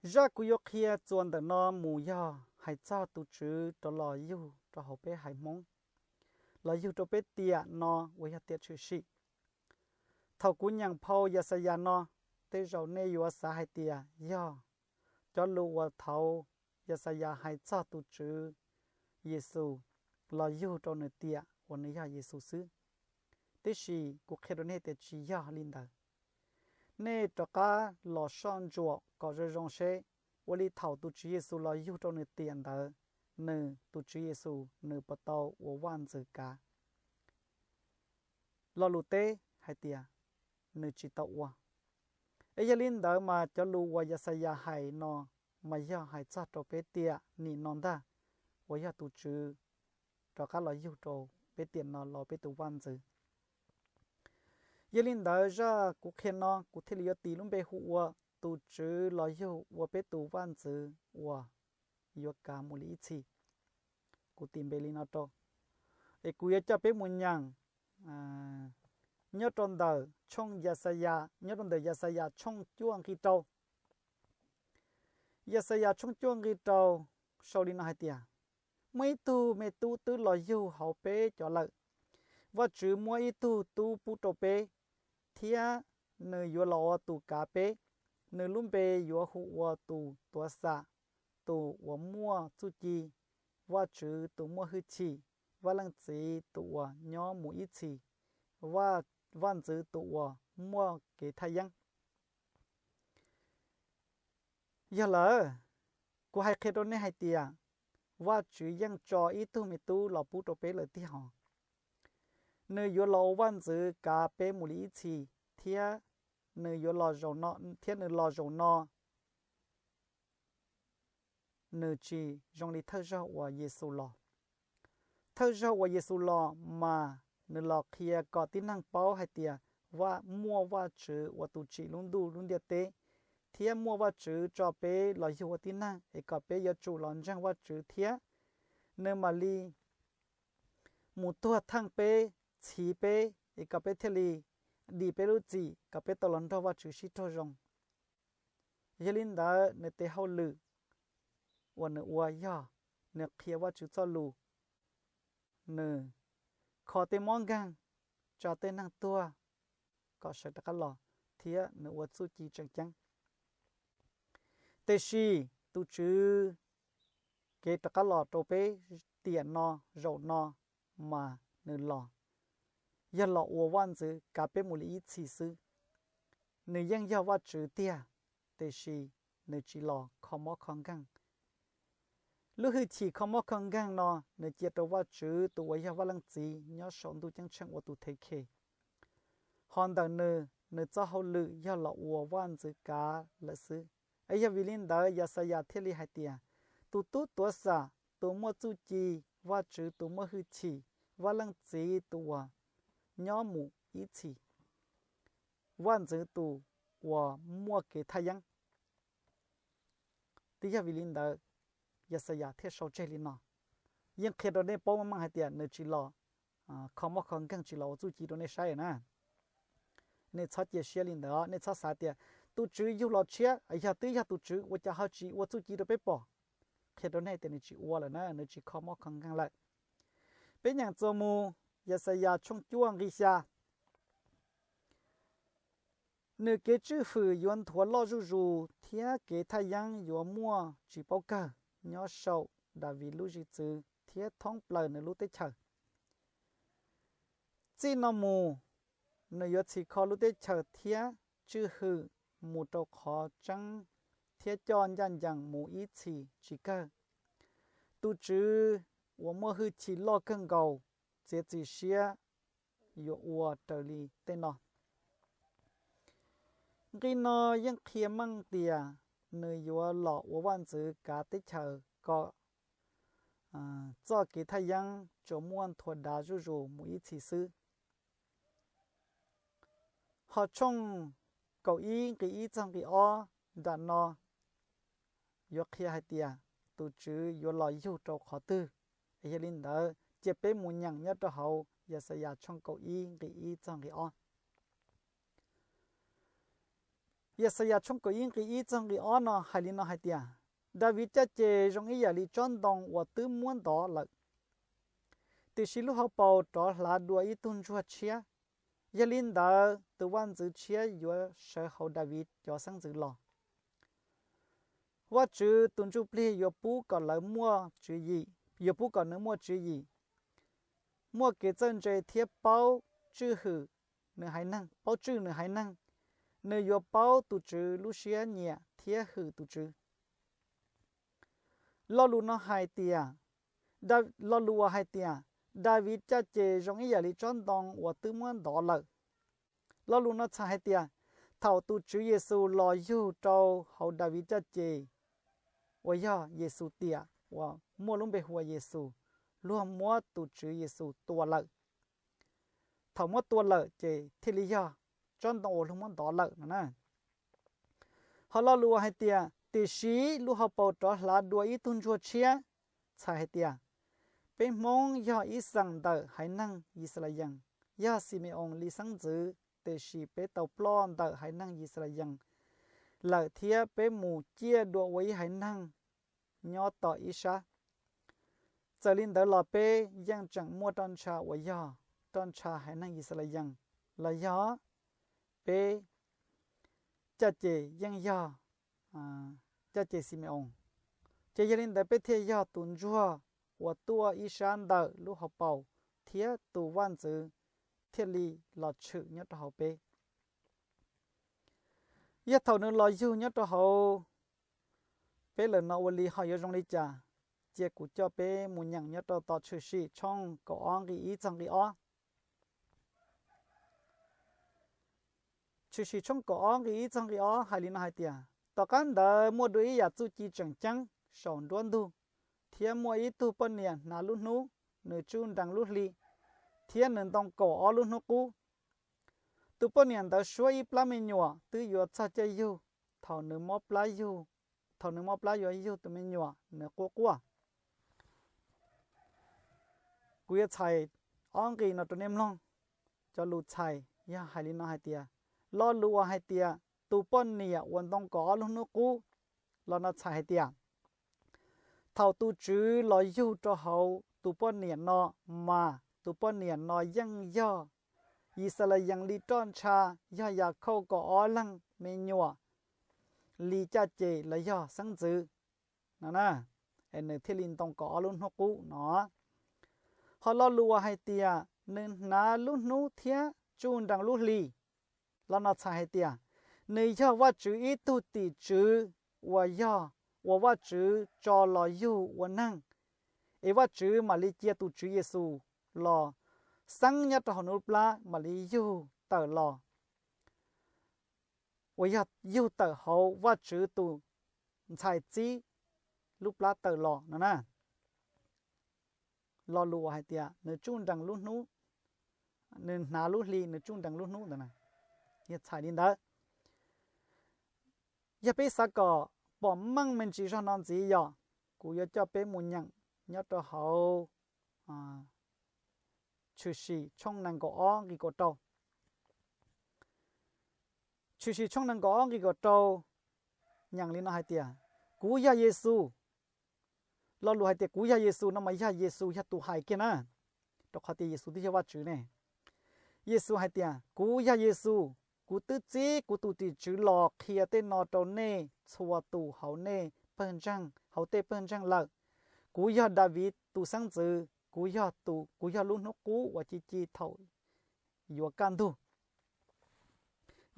Zaj kuv yuav qhia txuas ntawm no mus yog hais txog tus Tswv rov los yug rau hauv peb haiv Hmoob, los yug rau peb tiam no uas yog tiam tshwm sim. Thaum kuv nyeem phau Yaxayas no, tej zaum nej yuav xav hais tias yog cov lus uas thaud Yaxayas hais txog tus Tswv Yexus los yug rau nws tiam uas nws yog Yexus xwb. Tiam sis kuv qhia rau nej tias tsis yog li ntawd. Nej rov qab los soj ntsuam kom zoo zoo seb ua li thaum tus Tswv Yexus los yug rau nws tiam ntawd, nws tus Tswv Yexus nws puas tau ua vaj ntxwv kav. Lo lus teb hais tias nws tsis tau ua. Es yog li ntawd mas cov lus uas Yaxayas hais no mas yog hais txog rau peb tiam nim no ntag, uas yog tus Tswv rov qab los yug rau peb tiam no los peb tus vaj ntxwv. Yog li ntawd zaj kuv qhia no kuv thiaj li yuav tis lub npe hu ua tus Tswv los yug ua peb tus vaj ntxwv uas yuav kav mus li ib txhis. Kuv tis npe li no rau, es kuv yuav coj peb mus nyeem nyob rau ntawm tshooj Yaxayas, nyob rau ntawm Yaxayas tshooj cuaj nqi rau. Yaxayas tshooj cuaj nqi rau sau li no hais tias, muaj ib tug me tub twb los yug hauv peb cov lawm. Vajtswv muab ib tug tub pub rau peb, thiab nws yuav los ua tus kav peb. Nws lub npe yuav hu ua tus tuav xam, tus uas muaj txuj ci, Vajtswv tus muaj hwj chim, Vaj Leej Txiv tus uas nyob mus ib txhis, Vaj Ntxwv tus uas muaj kev thaj yeeb. Yog lawm, kuv hais qhia rau nej hais tias Vajtswv yeej tso ib tug me tub los pub rau peb lawm tiag hos. Nws yuav los ua vaj ntxwv kav peb mus li ib txhis, thiab nws yuav los zaum no, thiab nws los zaum no nws tsis zoo li thawj zaug uas Yexus los. Thawj zaug uas Yexus los mas nws los qhia kom tib neeg paub hais tias muaj Vajtswv uas tus tsim lub ntuj lub ntiaj teb, thiab muaj Vajtswv tso peb los yug ua tib neeg es kom peb yuav tsum los ntseeg Vajtswv thiab nws mam li mus tuag theej peb, txhiv peb es kom peb thiaj li dim peb lub txim kom peb tau los nrog Vajtswv sib raug zoo. Yog li ntawd nws tes hauj lwm uas nws ua yog nws qhia Vajtswv txoj lus, nws kho tej mob nkeeg, tsa tej neeg tuag kom sawv rov qab los, thiab nws ua txuj ci tseem ceeb. Tiam sis tus Tswv kev rov qab los rau peb tiam no zaum no mas nws los yog los ua vaj ntxwv kav peb mus li ib txhis xwb. Nws yeej yog Vajtswv tiag, tiam sis nws tsis los kho mob kho nkeeg. Lub hwj chim kho mob kho nkeeg no nws cia rau Vajtswv tus uas yog Vaj Leej Txiv nyob saum ntuj ceeb tsheej ua tus thev khe. Ho ntawm nws, nws txoj hauj lwm yog los ua vaj ntxwv kav lawm xwb. Es yog vim li ntawd Yaxayas thiaj li hais tias, tus tub tuav xam, tus muaj txuj ci, Vajtswv tus muaj hwj chim, Vaj Leej Txiv tus uas nyob mus ib txhis, Vaj Ntxwv tus uas muaj kev thaj yeeb. Twb yog vim li ntawd Yaxayas thiaj sau tseg li no. Yeej qhia rau nej paub meej meej hais tias nws tsis los kho mob kho nkeeg, tsis los ua txuj ci rau nej saib na. Nej txhob cia siab li ntawd, nej txhob xav tias tus Tswv yug los tshiab, yog twb yog tus Tswv ua cas ho tsis ua txuj ci rau peb pom. Qhia rau nej tias nws tsis ua lawm na, nws tsis kho mob kho nkeeg lawm. Peb nyeem txuas mus Yaxayas tshooj cuaj nqi xya. Nws kev tswj hwm yuav nthuav loj zuj zus, thiab kev thaj yeeb yuav muaj tsis paub kawg nyob saum Daviv lub zwm txwv thiab thoob plaws nws lub teb chaws. Txij no mus, nws yuav txhim kho lub teb chaws thiab tswj hwm mus rau qhov tseeb thiab coj ncaj ncees mus ib txhis tsis kawg. Tus Tswv uas muaj hwj chim loj kawg nkaus txiav txim siab yuav ua raws li tej no. Nqi no yeej qhia meej tias nws yuav los ua vaj ntxwv kav teb chaws kom txoj kev thaj yeeb tsuas muaj nthuav dav zuj zus mus ib txhis xwb. Ho tshooj kaum ib nqi ib txog nqi ob nram no yuav qhia hais tias tus Tswv yuav los yug rau qhov twg. Yog li ntawd cia peb mus nyeem nyob rau hauv Yaxayas tshooj kaum ib nqi ib txog nqi ob. Yaxayas tshooj kaum ib nqi ib txog nqi ob no hais li no hais tias, Daviv caj ces zoo ib yam li tsob ntoo uas twb muab ntov lawm, tiam sis lub hauv paus rov hlav dua ib tug ntsuag tshiab. Yog li ntawd tus vaj ntxwv tshiab yuav sawv hauv Daviv cov xeeb ntxwv los. Vajtswv tus Ntsujplig yuav pub kom lawv muaj tswv yim, yuav pub kom nws muaj tswv yim, muaj kev txawj ntse thiab paub tswj hwm nws haiv neeg, paub tswj nws haiv neeg. Nws yuav paub tus Tswv lub siab nyiam thiab hwm tus Tswv. Lo lus no hais tias, Da- lo lus uas hais tias, Daviv caj ces zoo ib yam li tsob ntoo uas twb muab ntov lawm. Lo lus no txhais hais tias, thaum tus Tswv Yexus los yug rau hauv Daviv caj ces, uas yog Yexus tiam uas muaj lub npe hu ua Yexus, luag muab tus Tswv Yexus tua lawm. Thaum muab tua lawm ces thiaj li yog tsob ntoo uas luag muab ntov lawm no na. Ho lo lus uas hais tias, tiam sis lub hauv paus rov hlav dua ib tug ntsuag tshiab, txhais hais tias, peb Hmoob yog ib xeem ntawm haiv neeg Yixalayees, yog Xime-oos li xeeb ntxwv, tiam sis peb tau ploj ntawm haiv neeg Yixalayees lawm thiab peb mus ciaj dua ua ib haiv neeg nyob tom ib sab. Txawm li ntawd los peb yeej tseem muaj roj ntsha uas yog roj ntsha haiv neeg Yixalayees los yog peb caj ces yeej yog caj ces Xime-oos. Ces yog li ntawd peb thiaj yog tus ntsuag uas tuaj ib sab ntawm lub hauv paus thiab tus vaj ntxwv thiaj li los tshwm nyob rau hauv peb. Yog thaum nws los yug nyob rau hauv peb lawm no ua li ho yuav zoo li cas? Cia kuv coj peb mus nyeem nyob rau tom Tshwm Sim tshooj kaum ob nqi ib txog nqi ob. Tshwm Sim tshooj kaum ob nqi ib txog nqi ob hais li no hais tias, tom qab ntawd muaj dua ib yam txuj ci tseem ceeb saum nruab ntug, thiab muaj ib tug poj niam hnav lub hnub, nws tsuj nrees lub hli, thiab nws ntoo kaum ob lub hnub qub. Tus poj niam ntawd suab ib plab me nyuam twb yuav txog caij yug. Thaum nws mob plab yug, thaum nws mob plab yuav yug tus me nyuam, nws quaj quaj. Kuv yuav txhais ob nqi no rau nej mloog. Cov lus txhais yog hais li no hais tias, lo lus uas hais tias tus poj niam uas ntoo kaum ob lub hnub qub los no txhais hais tias, thaum tus Tswv los yug rau hauv tus poj niam no, mas tus poj niam no yeej yog Yixalayees li roj ntsha, yog Yakhauj kaum ob leeg me nyuam li caj ces los yog xeeb ntxwv no na, es nws thiaj li ntoo kaum ob lub hnub qub no. Ho lo lus uas hais tias nws hnav lub hnub thiab tsuj nrees lub hli los no txhais hais tias, nws yog Vajtswv ib tug tim tswv uas yog uas Vajtswv tso los yug ua neeg, es Vajtswv mam li cia tus Tswv Yexus los xeeb nyob rau hauv nws lub plab mam li yug tawm los, uas yog yug tawm hauv Vajtswv tus ntxhais txib lub plab tawm los no na. Lo lus uas hais tias nws tsuj nrees lub hnub, nws hnav lub hli nws tsuj nrees lub hnub ntawd, yog txhais li ntawd. Yog peb xav kom pom meej me ntsis zog no ntxiv yog, kuv yuav coj peb mus nyeem nyob rau hauv Tshwm Sim tshooj nees nkaum ob nqi kaum rau. Tshwm Sim tshooj nees nkaum ob nqi kaum rau nyeem li no hais tias, kuv yog Yexus. Lo lus hais tias kuv yog Yexus no mas yog Yexus yog tus hais kiag na, rau qhov tias Yexus twb yog Vajtswv ne. Yexus hais tias, kuv yog Yexus, kuv twb txib kuv tus tim tswv los qhia tej no rau nej txhua tus hauv nej pawg ntseeg, hauv tej pawg ntseeg lawm. Kuv yog Daviv tus xeeb ntxwv, kuv yog tus, kuv yog lub hnub qub uas ci ci thaum yuav kaj ntug.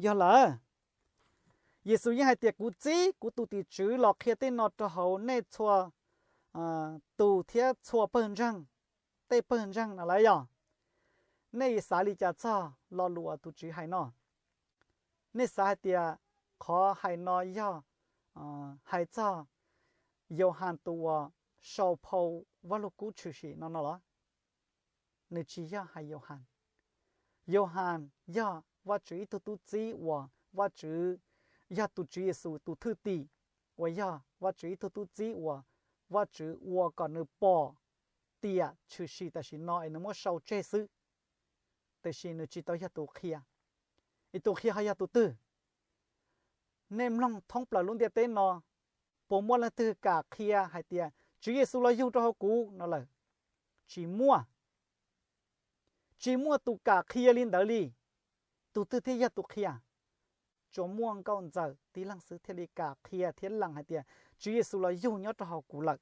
Yog lawm, Yexus yeej hais tias kuv txib kuv tus tim tswv los qhia tej no rau hauv nej txhua tus thiab txhua pawg ntseeg, tej pawg ntseeg no lawm yog. Nej xav li cas txog lo lus uas tus Tswv hais no? Nej xav hais tias qhov hais no yog hais txog Yauhas tus uas sau phau Vaj Lug Kub Tshwm Sim no no los? Nws tsis yog hais Yauhas. Yauhas yog Vajtswv ib tug tub txib uas Vajtswv, yog tus Tswv Yexus tus thwj tim, uas yog Vajtswv ib tug tub txib uas Vajtswv ua kom nws pom tiam tshwm sim tam sim no es nws muab sau tseg xwb, tiam sis nws tsis tau yog tus qhia. Es tus qhia ho yog tus twg? Nej mloog thoob plaws lub ntiaj teb no, puas muaj leej twg kam qhia hais tias Tswv Yexus los yug rau hauv kuv no lawm? Tsis muaj. Tsis muaj tus kam qhia li ntawd li. Tus twg thiaj yog tus qhia? Tsuas muaj Nkauj Ntxawm tib leeg xwb thiaj li kam qhia thiab lees hais tias Tswv Yexus los yug nyob rau hauv kuv lawm.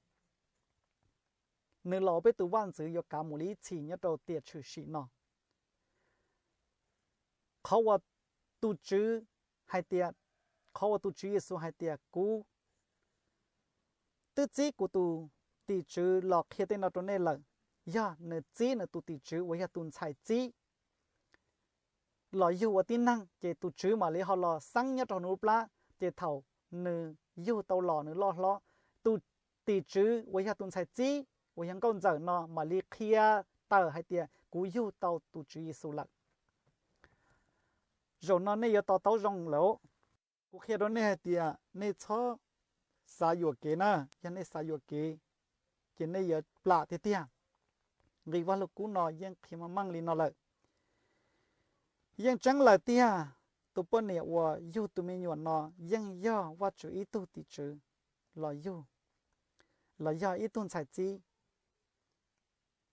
Nws los ua peb tus vaj ntxwv yuav kav mus li ib txhis nyob rau tiam tshwm sim no. Qhov uas tus Tswv hais tias, qhov uas tus Tswv Yexus hais tias kuv twb txib kuv tus tim tswv los qhia tej no rau nej lawm, yog nws txib nws tus tim tswv uas yog tus ntxhais txib los yug ua tib neeg, ces tus tswv mam li ho los xeeb nyob rau nws lub plab, ces thaum nws yug tau los nws loj hlob, tus tim tswv uas yog tus ntxhais txib uas yog Nkauj Ntxawm no mam li qhia tawm hais tias kuv yug tau tus Tswv Yexus lawm. Zaum no nej yuav to taub zoo lawm. Kuv qhia rau nej hais tias nej txhob xav yuam kev na, yog nej xav yuam kev ces nej yuav plam tiag tiag. Nqi Vaj Lug Kub no yeej qhia meej meej li no lawm. Yeej tseeb lawm tiag, tus poj niam uas yug tus me nyuam no yeej yog Vajtswv ib tug tim tswv los yug, los yog ib tug ntxhais txib,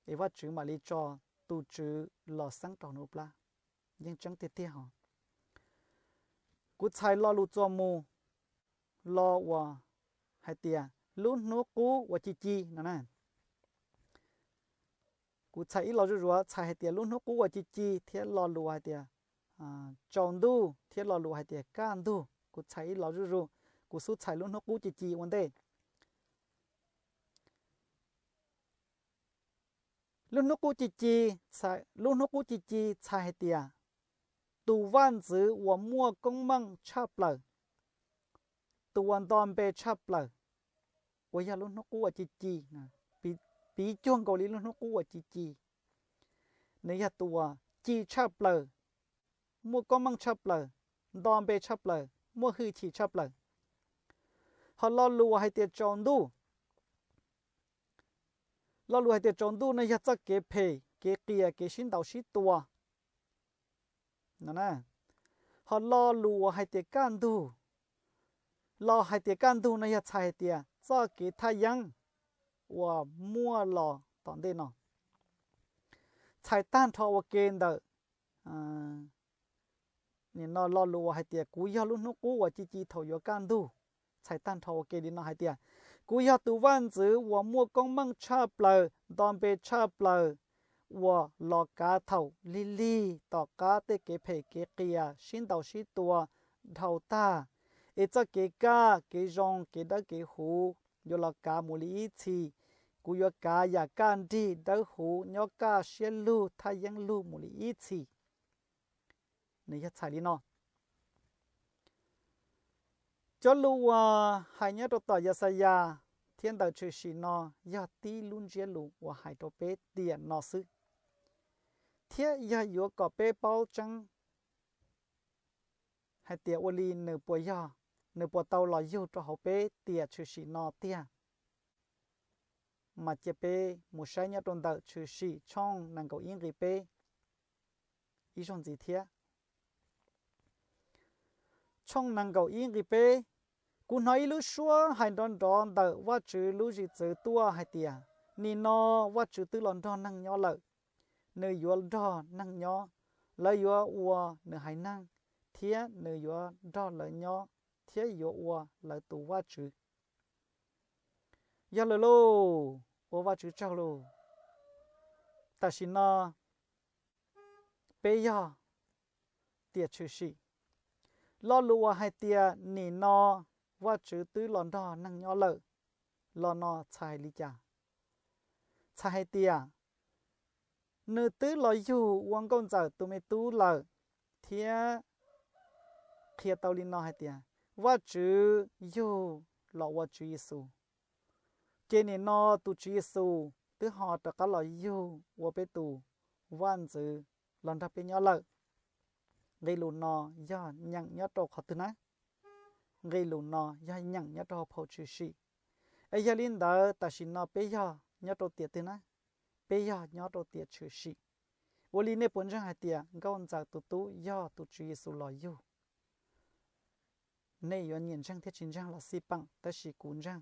es Vajtswv mam li tso tus Tswv los xeeb rau nws plab. Yeej tseeb tiag tiag os. Kuv txhais lo lus txuas mus lo uas hais tias lub hnub qub uas ci ci no na. Kuv txhais ib lo zuj zus txhais hais tias lub hnub qub uas ci ci thiab lo lus hais tias tsaus ntuj thiab lo lus hais tias kaj ntug. Kuv txhais ib lo zuj zus, kuv xub txhais lub hnub qub ci ci ua ntej. Lub hnub qub ci ci, lub hnub qub ci ci txhais hais tias tus vaj ntxwv uas muaj koob meej tshaj plaws, tus uas nto npe tshaj plaws, uas yog lub hnub qub uas ci ci, piv cuag nkaus li lub hnub qub uas ci ci. Nws yog tus uas ci tshaj plaws, muaj koob meej tshaj plaws, nto npe tshaj plaws, muaj hwj chim tshaj plaws. Ho lo lus uas hais tias tsaus ntuj, lo lus hais tias tsaus ntuj no yog txoj kev phem, kev qias, kev sib ntaus sib tua. Ho lo lus uas hais tias kaj ntug, lo hais tias kaj ntug no yog txhais hais tias txoj kev thaj yeeb uas muaj los tom ntej no. Txhais tag nrho ua ke ntawm nim no lo lus uas hais tias kuv yog lub hnub qub uas ci ci thaum yuav kaj ntug. Txhais tag nrho ua ke li no hais tias kuv yog tus vaj ntxwv uas muaj koob meej tshaj plaws, nto npe tshaj plaws, uas los kav thaum lig lig tom qab tej kev phem kev qias sib ntaus sib tua dhau tag, es txoj kev kaj kev zoo kev dawb kev huv yuav los kav mus li ib txhis. Kuv yuav kav yam kaj nrig dawb huv nyob kaj siab lug thaj yeeb lug mus li ib txhis. Nws yog txhais li no. Cov lus uas hais nyob rau tom Yaxayas thiab ntawm tshwm sim no yog tib lub ntsiab lus uas hais rau peb tiam no xwb, thiab yog yuav kom peb paub tseeb hais tias ua li nws puas yog, nws puas tau los yug rau hauv peb tiam tshwm sim no tiag. Mas cia peb mus saib nyob rau ntawm tshwm sim tshooj nees nkaum ib nqi peb ib zaug ntxiv thiab. Tshooj nees nkaum ib nqi peb, kuv hnov ib lub suab hais nrov nrov ntawm Vajtswv lub zim txwv tuaj hais tias, nim no Vajtswv twb los nrog neeg nyob lawm. Nws yuav nrog neeg nyob, lawv yuav ua nws haiv neeg, thiab nws yuav nrog lawv nyob thiab yuav ua lawv tus Vajtswv. Yog lawm lauj, ua Vajtswv tsaug lauj. Tam sim no peb yog tiam tshwm sim. Lo lus uas hais tias nim no Vajtswv twb los nrog neeg nyob lawm, lo no txhais li cas? Txhais hais tias nws twb los yug ua nkauj ntxawm tus me tub lawm, thiab qhia tau li no hais tias Vajtswv yug los ua Tswv Yexus. Ces nim no tus Tswv Yexus twb ho rov qab los yug ua peb tus vaj ntxwv los nrog peb nyob lawm. Nqe lus no yog nyeem nyob rau qhov twg na? Nqe lus no yog nyeem nyob rau hauv phau tshwm sim. Es yog li ntawd tam sim no peb yog nyob rau tiam twg na? Peb yog nyob rau tiam tshwm sim. Ua li nej puas ntseeg hais tias nkauj ntxawm tus tub yog tus Tswv Yexus los yug? nej yuav nyiam ntseeg thiab tsis ntseeg los xij peem, tab sis kuv ntseeg,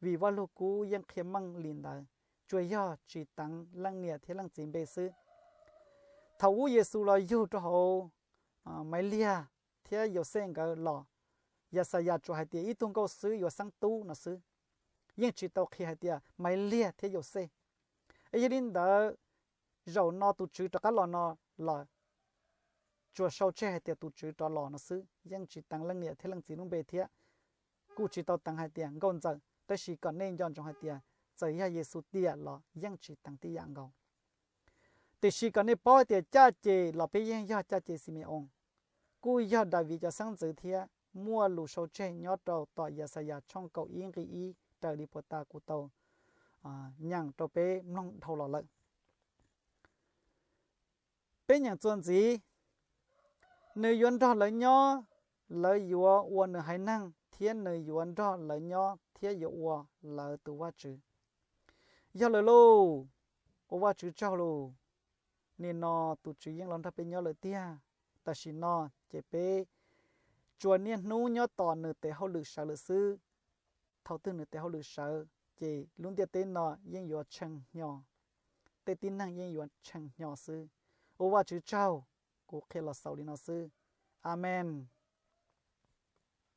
vim Vajluskub yeej qhia meej li ntawd, tsuas yog tsis teev leej niam thiab leej txiv npe xwb. Thaum ub Yexus los yug rau hauv Maivliag thiab Yauxej nkawd los, Yaxayas tsuas hais tias ib tug nkauj xwb yuav xeeb tub no xwb, yeej tsis tau qhia hais tias Maivliag thiab Yauxej. Es yog li ntawd, zaum no tus Tswv rov qab los no los tsuas sau tseg hais tias tus Tswv rov los no xwb, yeej tsis teev leej niam thiab leej txiv lub npe thiab. Kuj tsis tau teev hais tias nkauj ntxawm, tab sis kom nej nco ntsoov hais tias txawm yog Yexus tiam los yeej tsis teev tib yam nkaus. Tiam sis kom nej paub hais tias caj ces los peb yeej yog caj ces Xime-oos, kuj yog Daviv cov xeeb ntxwv thiab. Muaj lus sau tseg nyob rau tom Yaxayas tshooj kaum ib nqi ib raws li puas tas kuv tau nyeem rau peb mloog dhau los lawm. Peb nyeem txuas ntxiv: Nws yuav nrog lawv nyob, lawv yuav ua nws haiv neeg, thiab nws yuav nrog lawv nyob thiab yuav ua lawv tus Vajtswv. Yog lawm lauj, ua Vajtswv tsaug lauj. Nim no tus Tswv yeej los nrog peb nyob lawm tiag. Tam sim no ces peb tsuas niaj hnub nyob tos nws tes hauj lwm sawv lawm xwb. Thaum twg nws tes hauj lwm sawv ces lub ntiaj teb no yeej yuav tshee hnyo, tej tib neeg yeej yuav tshee hnyo xwb. Ua Vajtswv tsaug, kuv qhia los xaus li no xwb. Amees.